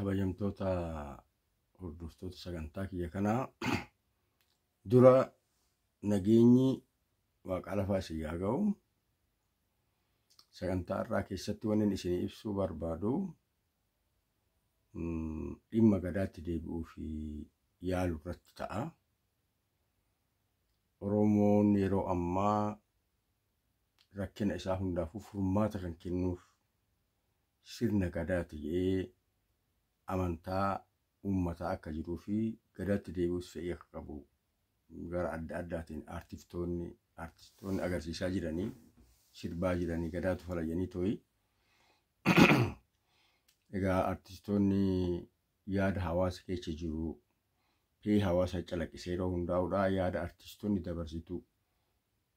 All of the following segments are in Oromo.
Kabajamtoota hordoftoota sagantaa kiyya kanaa, dura nageenyi waaqa lafaa isin haa ga'u. Sagantaa irraa keessatti wanni isin ibsuu barbaadu dhimma gadaatti deebi'uu fi yaalu irratti ta'a. Oromoon yeroo ammaa rakkina isaa hundaafuu furmaata kan kennuuf sirna gadaati jedhee amantaa uummataa akka jiruu fi gadaatti deebi'uus fedhii akka qabu gara adda addaatiin artistoonni agarsiisaa jiranii, sirbaa jiranii, gadaatu fala jedhanii tooyi. Egaa artistoonni yaada hawaasa keessa jiru fedhii hawaasa calaqqisee yeroo hundaa'uudha. Yaada artistoonni dabarsitu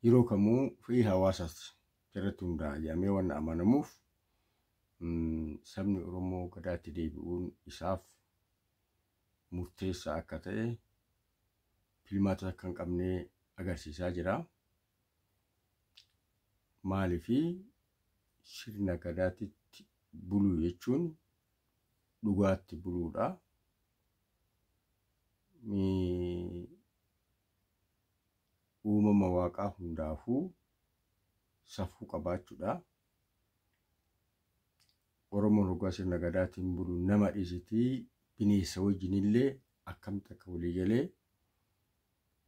yeroo kamuu fedhii hawaasaas irratti hundaa'a jedhamee waan amanamuuf, sabni Oromoo gadaatti deebi'uun isaaf murteessaa akka ta'e filmaata akka hin qabne agarsiisaa jira. Maaliifi sirna gadaatitti buluu jechuun dhugaatti buluudha. Uumama waaqaa hundaafuu safuu qabaachuudha. Oromoon hoggaa sirna gadaatiin bulu nama dhiisitii bineensa wajjinillee akkamitti akka walii galee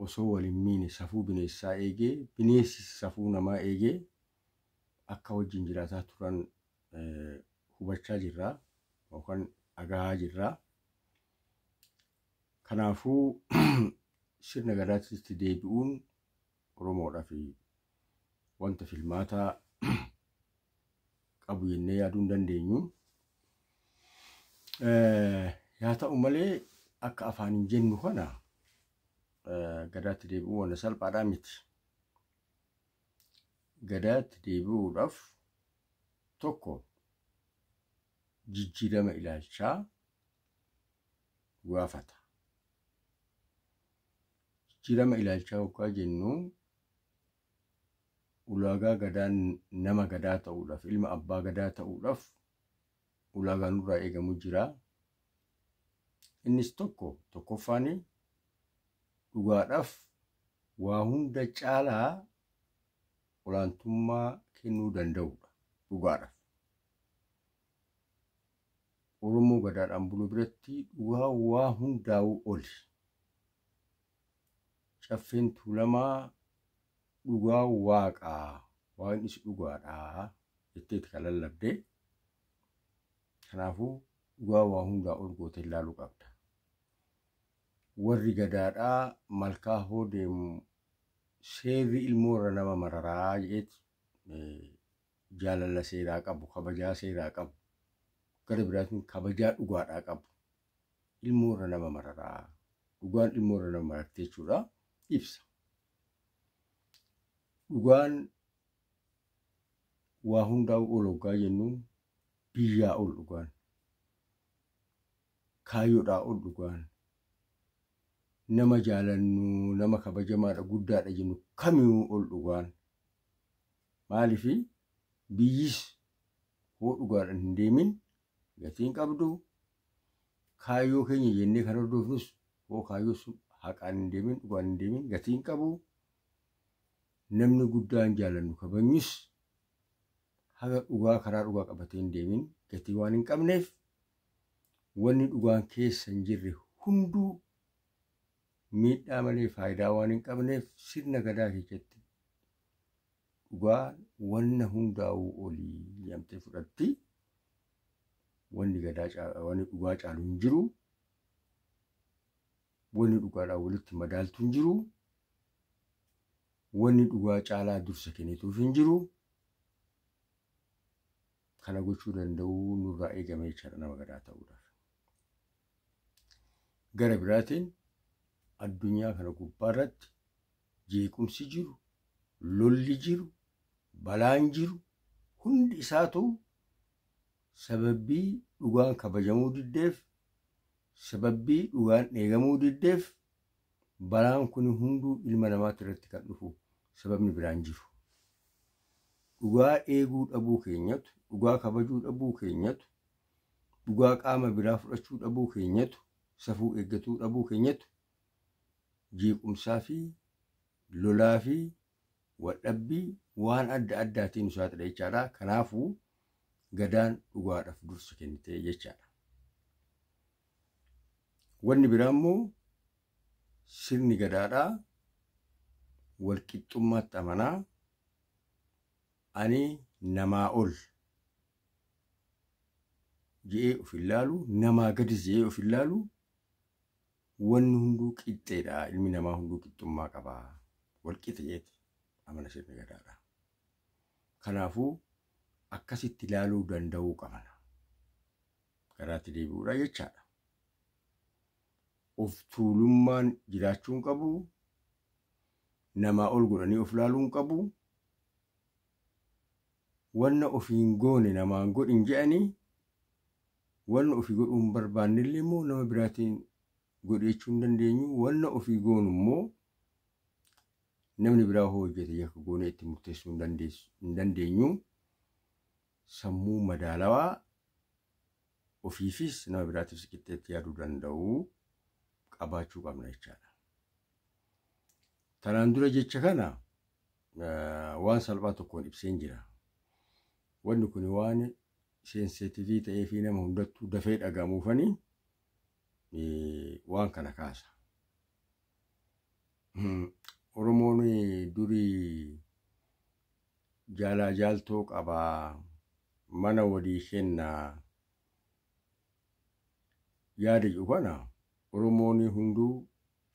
osoo wal hin miine safuu bineensaa eegee, bineensi safuu namaa eegee akka wajjin jiraataa turan hubachaa jirra yookaan dhagahaa jirra. Kanaafuu sirna gadaatti deebi'uun Oromoodhaaf wanta filmaataa qabu jennee yaaduu hin dandeenyu. Yaa ta'u malee, akka afaaniin jennu kana gadaatti deebi'uu wanta salphaadhaa miti. Gadaatti deebi'uudhaaf tokko jijjiirama ilaalchaa gaafata. Jijjiirama ilaalchaa hoggaa jennu, ulaagaa gadaan nama gadaa ta'uudhaaf, ilma abbaa gadaa ta'uudhaaf ulaagaa nurraa eegamu jira. Innis tokko tokkoffaan dhugaadhaaf waa hunda caalaa olaantummaa kennuu danda'udha dhugaadhaaf. Oromoo gadaadhaan bulu biratti dhugaa waa hundaa'uu oli. Caffeen Tuulamaa dhugaa waaqaa, waaqnis dhugaadhaa jetteeti kan lallabde. Kanaafuu dhugaa waa hundaa ol gootee ilaaluu qabda. Warri gadaadhaa malkaa hoo deemu seerri ilmoorra nama mararaa jedheeti jaalala seeraa qabu, kabajaa seeraa qabu, gara biraatiin kabajaa dhugaadhaa qabu. Ilmoorra nama mararaa, dhugaan ilmoorra nama mararti jechuudha ibsa. Dhugaan waa hundaa ol hoggaa jennu, biyyaa ol dhugaan, kaayyoodhaa ol dhugaan, nama jaalannu, nama kabajamaadha, guddaadha jennu kamiyyuu ol dhugaan. Maaliifi biyyis hoo dhugaadhaan hin deemin gatii hin qabdu. Kaayyoo keenya jennee kan hordofnus hoo kaayyoo sun haqaan hin deemin, dhugaan hin deemin gatii hin qabu. Namni guddaan jaalannu kabajnus haga dhugaa karaa dhugaa qabatee hin deemin gatii waan hin qabneef, wanni dhugaan keessa hin jirre hunduu miidhaa malee faayidaa waan hin qabneef, sirna gadaa keessatti dhugaan wanna hundaa'uu olii jedhamtee fudhatti. Wanni gadaa wanni dhugaa caalu hin jiru. Wanni dhugaadhaan walitti madaaltu hin jiru. Wanni dhugaa caalaa dursa kennituuf hin jiru. Kana gochuu danda'uu nurraa eegame jechaadha nama gadaa ta'uudhaaf. Gara biraatiin addunyaa kana gubbaarratti jeequmsi jiru, lolli jiru, balaan jiru hundi isaatu sababii dhugaan kabajamuu diddeef, sababii dhugaan eegamuu diddeef balaan kun hunduu ilma namaatti irratti kan dhufu, sababni biraan jiru. Dhugaa eeguu dhabuu keenyatu, dhugaa kabajuu dhabuu keenyatu, Dhugaa qaama biraa fudhachuu dhabuu keenyatu, safuu eeggatuu dhabuu keenyatu jeequmsaa fi lolaa fi waldhabbii waan adda addaatiin nu saaxila jechaadha. Kanaafuu gadaan dhugaadhaaf dursa kennite jechaadha. Wanni biraa immoo sirni gadaadhaa walqixxummaatti amanaa, ani namaa ol je'ee of hin laalu, namaa gadis je'ee of hin laalu, wanni hunduu qixxeedha. Ilmi namaa hunduu qixxummaa qaba. Walqixa jeeti amana sirni gadaadha. Kanaafuu akkasitti ilaaluu danda'uu qabna. Garaatti deebi'uudha jechaadha. Of tuulummaan jiraachuu hin qabu. Namaa ol godhanii of laaluu hin qabu. Wanna ofii hin goone namaan godhin je'anii, wanna ofii godhuu hin barbaannellee immoo nama biraatiin godhi jechuu hin dandeenyu. Wanna ofii goonu immoo namni biraa hoo hojjete yakka goonee itti murteessuu hin dandeenyu. Sammuu madaalawaa ofiifis nama biraatiifis qixxeetti yaaduu danda'u qabaachuu qabna jechaadha. Tanaan dura jecha kana waan salphaa tokkoon ibseen jira. Wanni kun waan sensitiivii ta'ee fi nama hundattuu dafee dhagahamuufanii waan kana kaasa. Oromoon durii jaalaa jaaltoo qabaa, mana walii kennaa yaada jedhu kana Oromoon hunduu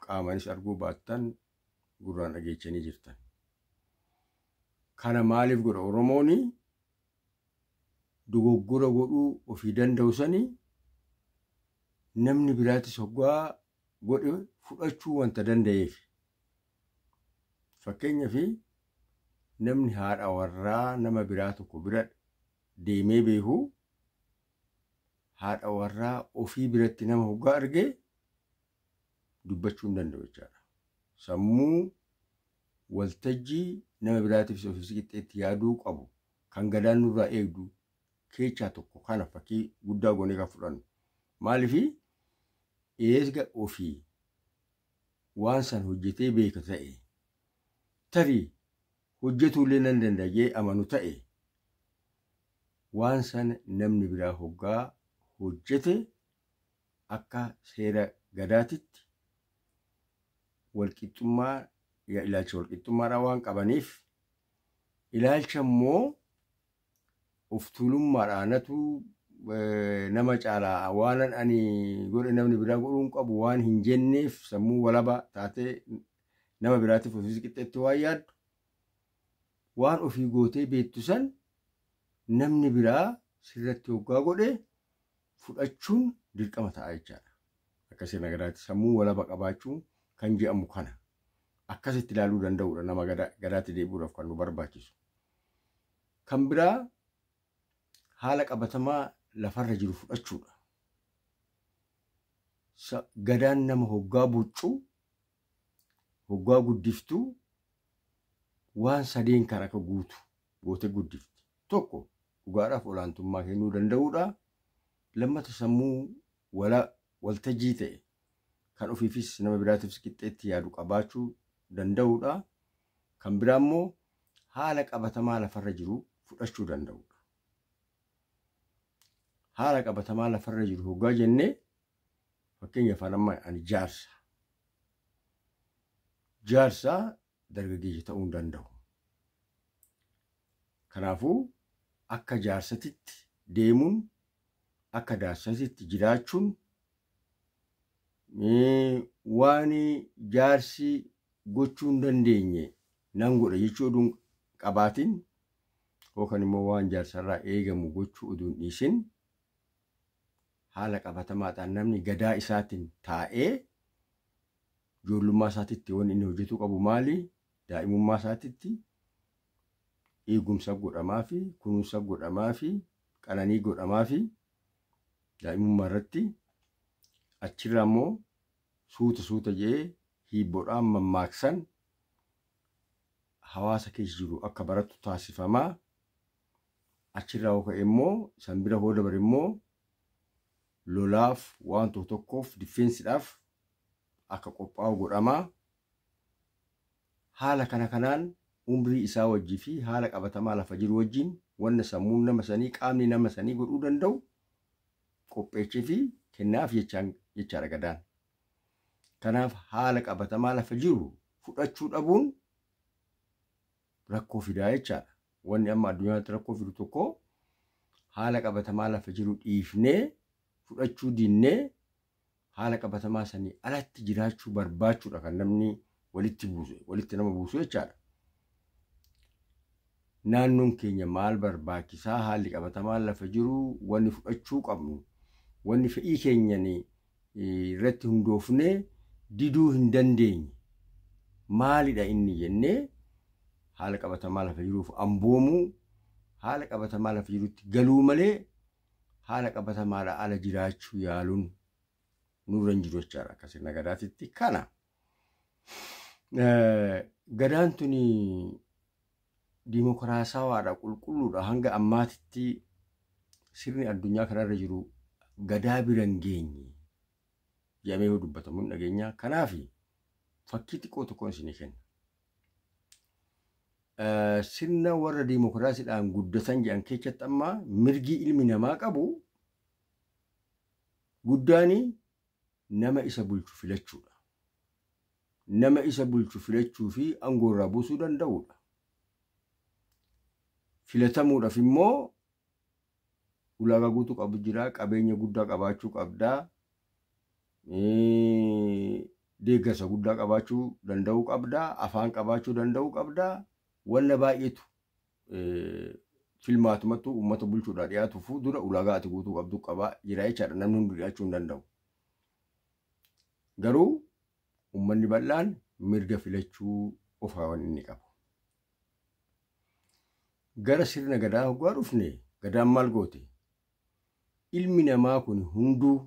qaamanis arguu baattan gurraan dhageechanii jirtan. Kana maaliif godha Oromoon? Dogoggora godhuu ofii danda'u sanii namni biraatis hoggaa godhe fudhachuu wanta danda'eef. Fakkeenyaaf, namni haadha warraa nama biraa tokko bira deemee beeku haadha warraa ofii biratti nama hoggaa argee dubbachuu hin danda'u jechaadha. Sammuu waltajjii nama biraatiif ofiis qixxeetti yaaduu qabu kan gadaan nurraa eegdu keessaa tokko kana fakkii guddaa goonee kan fudhannu. Maaliifi eega ofii waan san hojjetee beeka ta'e, tarii hojjetuullee nan danda'a jee amanu ta'e, waan san namni biraa hoggaa hojjete akka seera gadaatitti walqixxummaa, ilaalcha walqixxummaadhaan waan qabaniif, ilaalcha immoo of tuulummaadhaanatu nama caalaa waan ani godhe namni biraa godhuu hin qabu waan hin jenneef, sammuu walaba taatee nama biraatiif ofiis qixxeetti waan yaaddu, waan ofii gootee beektu san namni biraa sirratti hoggaa godhe fudhachuun dirqama ta'a jechaadha. Akka sirna gadaatti sammuu walaba qabaachuu kan jedhamu kana. Akkasitti ilaaluu danda'uudha nama gadaatti deebi'uudhaaf kan nu barbaachisu. Kan biraa haala qabatamaa lafarra jiru fudhachuudha. Gadaan nama hoggaa buccuu, hoggaa guddiftuu, waan sadeen kan akka guutu gootee guddifti. Tokko, dhugaadhaaf olaantummaa kennuu danda'uudha. Lammata, sammuu waltajjii ta'e kan ofiifis nama biraatiifis qixxeetti yaadu qabaachuu danda'uudha. Kan biraa immoo haala qabatamaa lafarra jiru fudhachuu danda'uudha. Haala qabatamaa lafarra jiru hoggaa jennee, fakkeenyaaf amma ani jaarsa. Jaarsa dargaggeessa ta'uu hin danda'u. Kanaafuu akka jaarsatitti deemuun, akka jaarsatitti jiraachuun, waan jaarsi gochuu hin dandeenye nan godha jechuu oduun qabaatiin, yookaan immoo waan jaarsarraa eegamu gochuu oduun dhiisin, haala qabatamaadhaan namni gadaa isaatiin taa'ee ijoollummaa isaatitti wanni inni hojjetuu qabu maali? Daa'imummaa isaatitti eegumsa godhamaa fi kunuunsa godhamaa fi qananii godhamaa fi daa'imummaa irratti, achirraa immoo suuta suuta jedhee hiibboodhaan mammaaksan hawaasa keessa jiru akka baratu taasifamaa. Achirraa ka'e immoo san bira hoo dabare immoo Lolaaf, waan tokko tokkoof, difeensiidhaaf akka qophaa'u godhamaa. Haala kana kanaan umrii isaa wajjii fi haala qabatamaa lafa jiru wajjin wanna sammuun nama sanii, qaamni nama sanii godhuu danda'u qopheechee fi kennaaf jechaadha gadaan. Kanaaf haala qabatamaa lafa jiru fudhachuu dhabuun rakkoo fidaa jechaadha. Wanni amma addunyaatti rakkoo fidu tokko haala qabatamaa lafa jiru dhiifnee fudhachuu dinnee haala qabatamaa sanii alatti jiraachuu barbaachuudha kan namni walitti buusu, walitti nama buusu jechaadha. Naannoon keenya maal barbaachisaa, haalli qabatamaa lafa jiru, wanni fudhachuu qabnu, wanni fedhii keenyan irratti hundoofnee diduu hin dandeenye maalidha inni jennee haala qabatamaa lafa jiruuf amboomuu, haala qabatamaa lafa jirutti galuu malee haala qabatamaadha ala jiraachuu yaaluun nurra hin jiru jechaadha akka sirna gadaatitti. Kana gadaan tuni dimokiraasawaadha, qulqulluudha. Hanga ammaatitti sirni addunyaa kanarra jiru gadaa bira hin geenye jedhamee yoo dubbatamu hin dhageenya. Kanaaf fakkii xiqqoo tokkoon isinii kenna. Sirna warra dimokiraasiidhaan guddatan jedhan keessatti amma mirgi ilmi namaa qabu guddaan nama isa bulchu filachuudha. Nama isa bulchu filachuu fi aangoo irraa buusuu danda'uudha. Filatamuudhaaf immoo ulaagaa guutuu qabu jira, qabeenya guddaa qabaachuu qabdaa, deeggarsa guddaa qabaachuu danda'uu qabdaa, afaan qabaachuu danda'uu qabdaa, wanna baay'eetu filmaatumattuu uummata bulchuudhaa dhiyaatuuf dura ulaagaa ati guutuu qabdu qabaa jira jechaadha. Namni hundi dhiyaachuu hin danda'u. Garuu uummanni bal'aan mirga filachuu qofaa waan inni qabu. Gara sirna gadaa hoggaa dhufne, gadaan maal goote? Ilmi namaa kun hunduu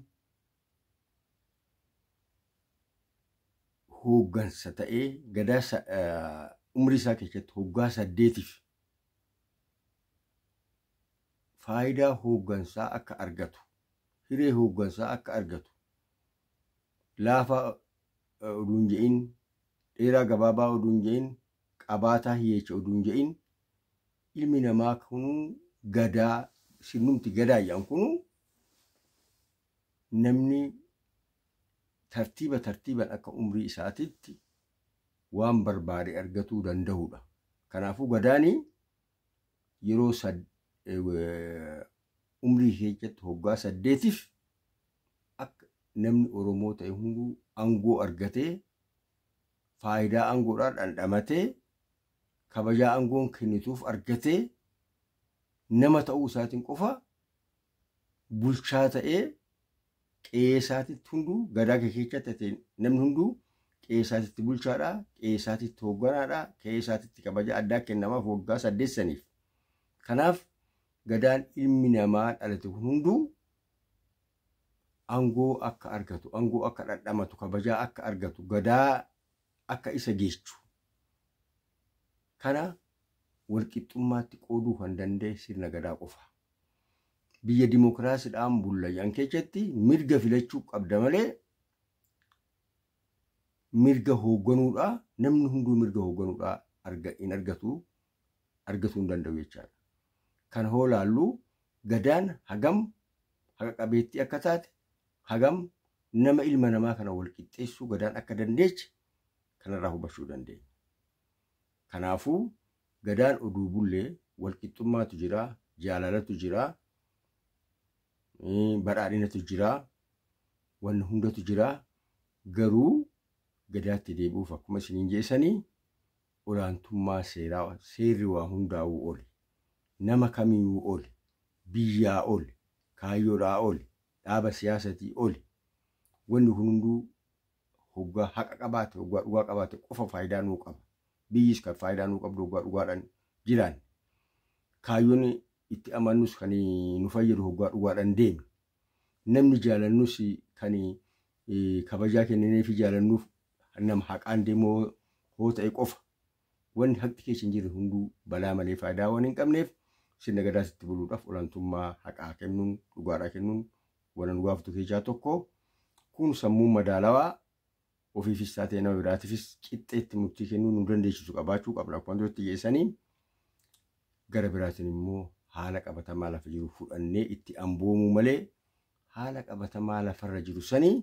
hooggansa ta'ee gadaa umrii isaa keessatti hoggaa 8 faayidaa hooggansaa akka argatu, hiree hooggansaa akka argatu, laafaa oduu hin je'in, dheeraa gabaabaa oduu hin je'in, qabaataa hiyyeecha oduu hin je'in, ilmi namaa kunuu gadaa, sirnumti gadaa jedhan kunuu namni tartiiba tartiiban akka umrii isaatitti waan barbaade argatuu danda'udha. Kanaafuu gadaanii yeroo umrii keessatti hoggaa 8 akka namni Oromoo ta'e hunduu aangoo argatee, faayidaa aangoodhaa dhandhamatee, kabajaa aangoon kennituuf argatee, nama ta'uu isaatiin qofa bulchaa ta'ee qe'ee isaatitti hunduu gadaa keessatti ta'e namni hunduu qe'ee isaatitti bulchaadha, qe'ee isaatitti hoogganaadha, qe'ee isaatitti kabaja addaa kennamaaf waggaa 8. Kanaaf gadaan ilmi namaa dhalate kun hunduu aangoo akka argatu, aangoo akka dhandhamatu, kabajaa akka argatu, gadaa akka isa geechu. Kana walqixxummaatti qooduu kan danda'e sirna gadaa qofa. Biyya dimokiraasiidhaan bulla jedhan keessatti mirga filachuu qabda malee mirga hoogganuudhaa namni hunduu mirga hoogganuudhaa hin argatu, argatuu hin danda'u jechaadha. Kan hoo laallu gadaan hagam haqa qabeettii akka taate, hagam nama ilma namaa kana wal qixxeessuu gadaan akka dandeeche kanarraa hubachuu dandeenya. Kanaafuu gadaan oduu bullee walqixxummaatu jira, jaalalatu jira, badhaadhinatu jira, wanni hundatu jira. Garuu gadaatti deebi'uuf akkuma isiniin jeessanii olaantummaa seeraa, seerri waa hundaa'uu oli, nama kamiyyuu oli, biyyaa oli, kaayyoodhaa oli, dhaaba siyaasatii oli. Wanni kun hunduu hoggaa haqa qabaate, hoggaa dhugaa qabaate qofa faayidaa nuu qaba. Biyyis kan faayidaa nuu qabdu hoggaa dhugaadhaan jiraan. Kaayyoon itti amannus kan nu fayyadu hoggaa dhugaadhaan deemne. Namni jaalannus kan kabajaa kennineefi jaalannuuf nama haqaan deemoo hoo ta'e qofa. Wanni haqti keessa hin jirre hunduu balaa malee faayidaa waan hin qabneef sirna gadaasitti buluudhaaf olaantummaa haqaa kennuun, dhugaadhaa kennuun Waan nu gaafatu keessaa tokko kun sammuu madaalawaa ofiifis taatee nama biraatiifis qixxeetti murtii kennuu nu dandeessisu qabaachuu qabna. Akkuma duratti geessanii gara biraatiin immoo haala qabatamaa lafa jiru fudhannee itti amboomuu malee haala qabatamaa lafarra jiru sanii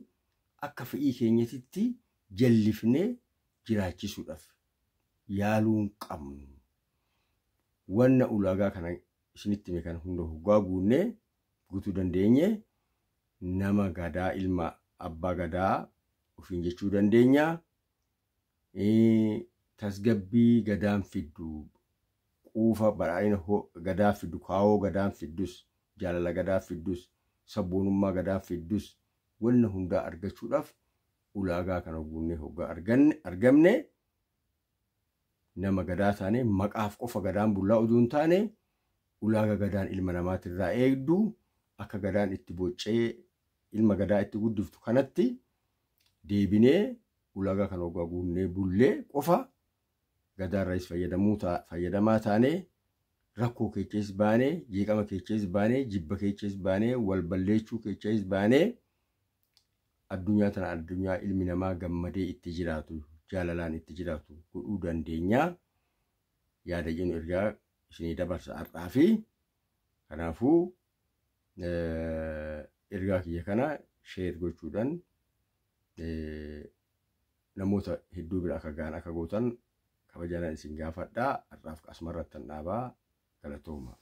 akka fedhii keenyatitti jallifnee jiraachisuudhaaf yaaluu hin qabnu. Wanna ulaagaa kana isinitti hime kana hunda hoggaa guunnee guutuu dandeenye nama gadaa ilma abbaa gadaa ofiin jechuu dandeenya. Tasgabbii gadaan fiddu, quufa badhaadhina gadaa fiddu, kaawoo gadaan fiddus, jaalala gadaa fiddus, sabboonummaa gadaa fiddus wanna hundaa argachuudhaaf ulaagaa kana guunnee hoggaa argamne nama gadaa taane maqaaf qofa gadaan bullaa oduu hin taane ulaagaa gadaan ilma namaatirraa eegdu akka gadaan itti boccee ilma gadaa itti guddiftu kanatti deebinee ulaagaa kana hoggaa guunnee bullee qofa gadaarraas fayyadamaa taanee rakkoo keechas baanee, jeeqama keechas baanee, jibba keechas baanee, wal balleechuu keechas baanee addunyaa tana addunyaa ilmi namaa gammadee itti jiraatu, jaalalaan itti jiraatu godhuu dandeenya. Yaada jennu ergaa isinii dabarsa har'aa fi kanaafuu ergaa kiyya kana share gochuudhaan namoota hedduu bira akka gahan akka gootan kabajaan isin gaafadhaa. Har'aaf asumarratti dhaabaa, galatooma.